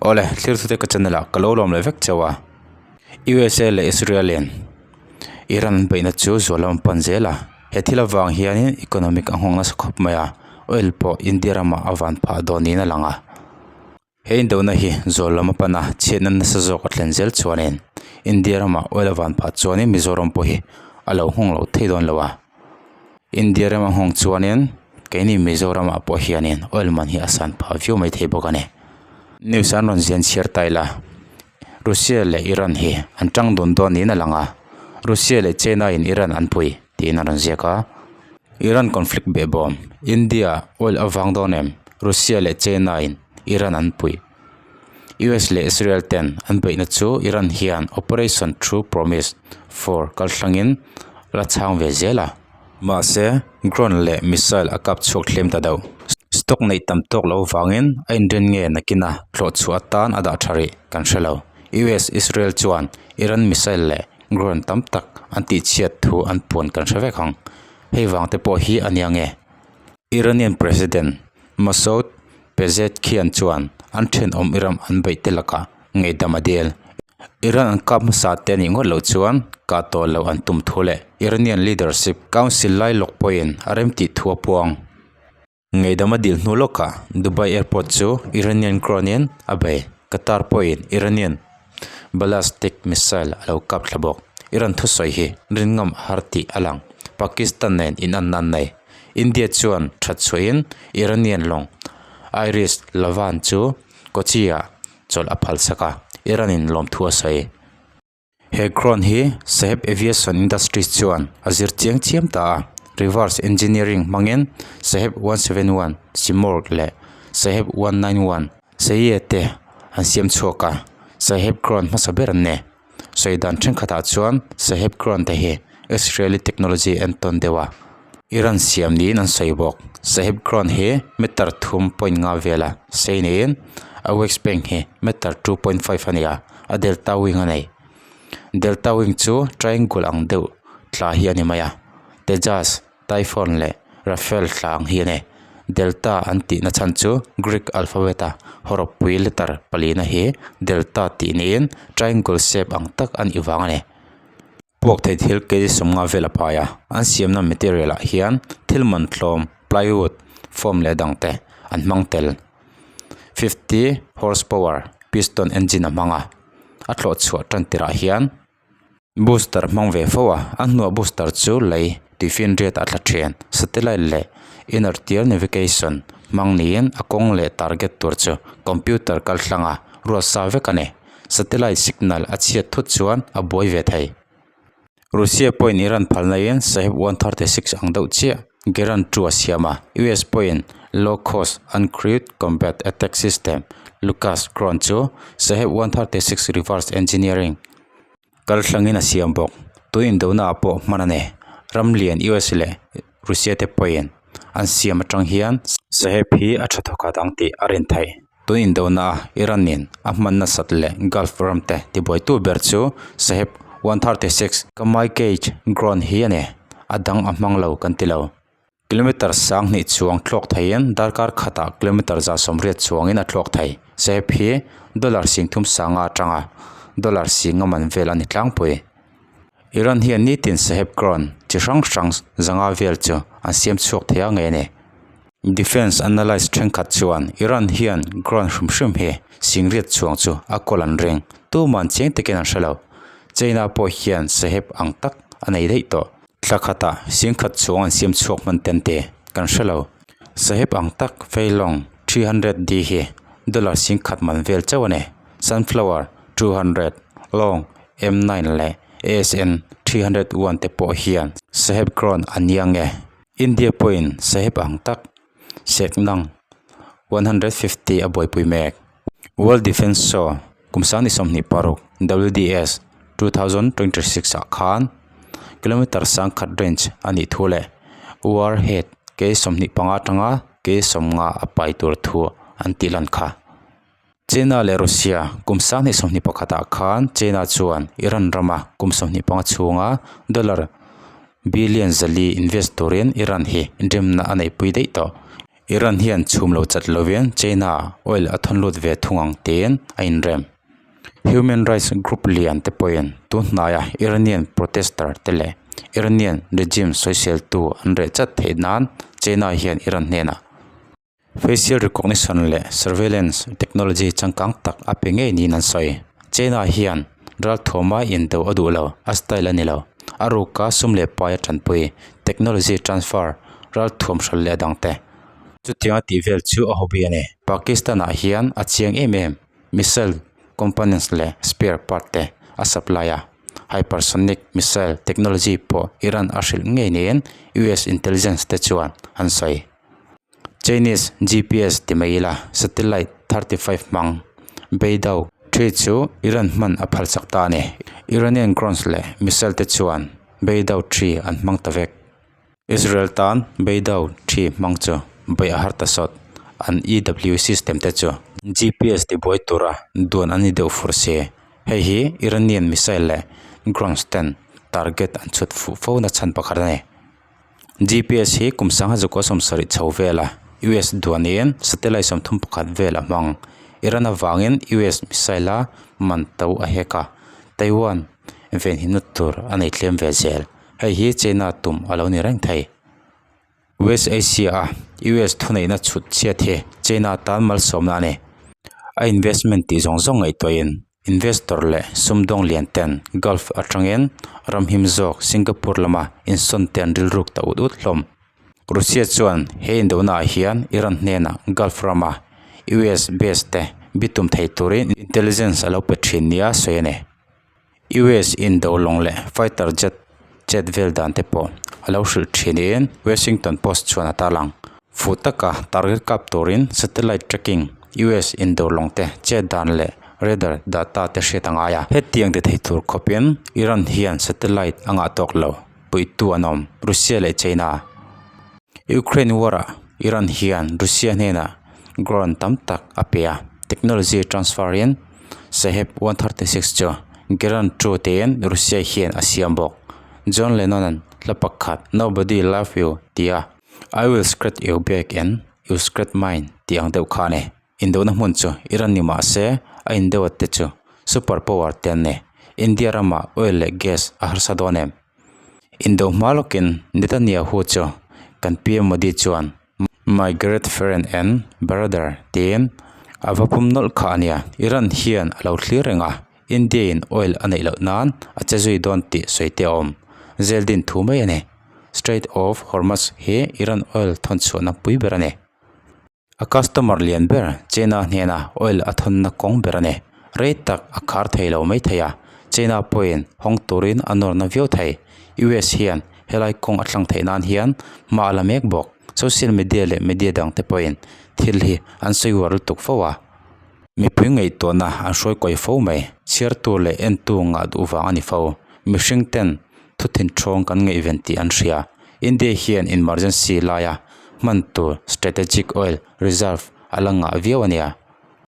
Awle, thlir thute ka channel ah ka lo lawm leh vek chauh a. USA leh Israel in Iran an beihna chu zual lam an pan zel a. He thil avang hianin economic a nghawng nasa khawp mai a, oil pawh India ramah a van phah dawn niin a lang a. He indona hi zual lam a pan a, chhiatna nasa zawk a thlen zel chuanin India ramah oil a van phah chuanin Mizoram pawh hi a lo nghawng lo thei dawn lo a. India rama nghawng chuanin keini Mizoramah pawh hianin oil man hi a san phah viau mai thei bawk a ni. News an rawn zian chhiar ta ila Russia leh Iran hi an tang dun dawn niin a lang a, Russia leh China in Iran an pui tiin a rawn ziak a. Iran conflict behbawm, India oil avang dawn em? Russia leh China in Iran an pui. US leh Israel ten an beihna chu Iran hian Operation True Promise for kalthlangin la chhang ve zel a. Mahse, drone leh missile a kap chhuak thlem ta deuh. Stock neih tam tawk loh vangin a inren nge nakina thlawh chhuah atan a dah tha rih kan hre lo. US Israel chuan Iran missile leh drone tam tak an tihchhiat thu an puan kan hre vek ang. Hei vang te pawh hi a nia nge? Iranian President Masoud Pezeshkian chuan an thenawm Iran an beih te lakah ngaihdam a dil. Iran an kap hmasa te anih ngawt loh chuan kah tawh loh an tum thu leh Iranian Leadership Council lai lawk pawhin a remtih thu a puang. Ngaihdam a dil hnu lawkah Dubai Airport chu Iranian drone-in a bei. Qatar pawhin Iranian ballistic missile a lo kap thla bawk. Iran thusawi hi rinngam a har tih a lang. Pakistan nen inanna an nei. India chuan that chhuahin Iranian lawng Iris Lavan chu Kochi-ah chawlh a phal sak a, Iran-in lawmthu a sawi. He drone hi Saheb Aviation Industries chuan a zir chiang chiam ta a, reverse engineering hmangin Saheb 171 Simorgh leh Saheb 191 Saye te an siam chhuak a, Saheb drone hmasa ber an ni. Sawi dan thenkhatah chuan Saheb drone te hi Israeli technology entawn deuh a, Iran siam niin an sawi bawk. Saheb drone hi meter 3.5 vela sei niin a wingspan hi meter 2.5 a ni a, a delta wing a nei. Delta wing chu triangle ang deuh tla hi a ni mai a, Tejas Typhoon leh Rafale tla ang hi a ni. Delta an tihna chhan chu Greek alphabet a hawrawppui letter palina hi delta tih niin triangle shape ang tak a nih vang a ni. Puak thei thil kg sawmnga vel a pai a, an siamna material ah hian thil man tlawm plywood, foam leh dang te an hmang tel. 50 horsepower piston engine a hmang a, a thlawh chhuah tan tirah hian Booster hmang ve fo a, a hnuah booster chu lei tuifinriat ah thla thian satellite leh inertial navigation hmang niin a kawng leh target tur chu computer kal thlanga ruat sa vek a ni. Satellite signal a chhiat thut chuan a buai ve thei. Russia pawhin Iran phalna in Saheb 136 ang deuh chiah Geran 2 a siam a, US pawhin Low Cost Uncrewed Combat Attack System, LUCAS, drone chu Saheb 136 reverse engineering Kal hlangin a siam bawk. Tun indona ah pawh hman a ni. Ram lian US leh Russia te pawhin an siam atang hian Saheb hi a tha thawkhat ang tih a rin theih. Tun indona a Iran in a hman nasat leh Gulf ram te tibuaitu ber chu Saheb 136 Kamikaze drone hi a ni. A dang a hmang lo kan ti lo. Kilometer 2000 chuang thlawk theiin darkar khatah kilometer 180 chuangin a thlawk thei. Saheb hi dollar 35,000 atanga dollar 10,000 man vel a ni tlangpui. Iran hian nitin Saheb drone chi hrang hrang zanga vel chu an siam chhuak thei a nge ni. Defence analyst thenkhat chuan Iran hian drone hrim hrim hi 80 chuang chu a kawl an ring. Tuman chiang takin an hre lo. China pawh hian Saheb ang tak a nei daih tawh. Thla khatah 10,000 chuang an siam chhuak hman ten te kan hre lo. Saheb ang tak Feilong 300D hi dollar 10,000 man vel chauh a ni. Sunflower 200, Long M9 leh ASN 301 te pawh hian Saheb drone a nia nge. India pawhin Saheb ang tak Seknang 150 a buaipui mek. World Defence Show kum 2026, WDS 2026 ah khan kilometer 1000 range a nih thu leh warhead kg 25 atanga kg 50 a pai tur thu an tih lan kha. China leh Russia kum 2021 ah khan China chuan Iran rama kum 25 chhunga dollar billion 400 invest turin Iran hi remna a neihpui daih tawh. Iran hian chhum lo chat lovin China oil a thawn lut ve thung ang tiin a inrem. Human rights group lian te pawhin tun hnaia Iranian protester te leh Iranian regime sawiseltu an reh chat theih nan China hian Iran hnenah facial recognition leh surveillance technology changkang tak a pe ngei niin an sawi. China hian ralthuama indo a duh lo, a style a ni lo. A ruka sum leh pai a tanpui, technology transfer, ralthuam hral leh a dang te. Chutianga tih vel chu a hobby a ni. Pakistan-ah hian a chiang em em, missile components leh spare part te a supply a. Hypersonic missile technology pawh Iran a hrilh ngei niin US intelligence te chuan an sawi. Chinese GPS ti mai ila satellite 35 hmang Beidou 3 chu Iran hman a phal chak ta a ni. Iranian drones leh missile te chuan Beidou 3 an hmang ta vek. Israel tan Beidou 3 hmang chu beih a har ta sawt. An EW system te chu GPS tibuai tura duan an ni deuh fur si. Hei hi Iranian missile leh drones ten target an chhut fuh fo na chhan pakhat a ni. GPS hi kum sangha zakua 70 chho vela US duanin satellite 31 vel a hmang. Iran avangin US missile a man to a hek a, Taiwan venhimna tur a nei tlem ve zel. Hei hi China tum a lo ni reng thei. West Asia a US thuneihna chhut chhiat hi China tan malsawmna a ni. A investment tih zawng zawng ngaihtuahin. Investor leh sumdawng lian ten Gulf atangin ram him zawk Singapore lama insawn te an rilruk ta ut ut hlawm. Russia chuan he indohnaah hian Iran hnenah Gulf rama US base te bitum thei turin intelligence a lo pe thin nia sawi a ni. US indo lawng leh fighter jet chet vel dan te pawh a lo hrilh thinin Washington Post chuan a tarlang. Fuh taka target kap turin satellite tracking, US indo lawng te chet dan leh radar data te hriat a ngai a. Hetiang ti thei tur khawpin Iran hian satellite a ngah tawk lo, puihtu an awm, Russia leh China. Ukraine war ah Iran hian Russia hnenah drone tam tak a pe a, technology transfer in Saheb 136 chu Geran 2 tiin Russia hian a siam bawk. John Lennon an hla pakhat Nobody Love You tih a I will scratch your back and you scratch mine tih ang deuh kha a ni. Indona hmun chu Iran ni mah se a indeuh te chu super power te an ni. India ramah oil leh gas a harsa dawn em? Indo hma lawkin Netanyahu chu kan PM Modi chuan My great friend and brother tiin a va pum nawlh kha a nia. Iran hian a lo thlir reng a, India in oil a neih loh nan a che zui dawn tih sawi te a awm. Zeldin thu mai a ni. Strait of Hormuz hi Iran oil thawn chhuahna pui ber a ni. A customer lian ber China hnena oil a thawnna kawng ber a ni. Rei tak a khar thei lo mai thei a, China pawhin hawng turin a nawrna viau thei. US hian helai kawng a tlang theih nan hian hma a la mek bawk. Social media leh media dang te pawhin thil hi an sawi uar lutuk fo a. Mipui ngaihtuahna an hruai kawi fo mai. Chhiartu leh entu ngah duh vang a ni fo. Mihring ten thu thinthawng kan ngaihven tih an hria. India hian emergency laia hman tur strategic oil reserve a la ngah viau a nia.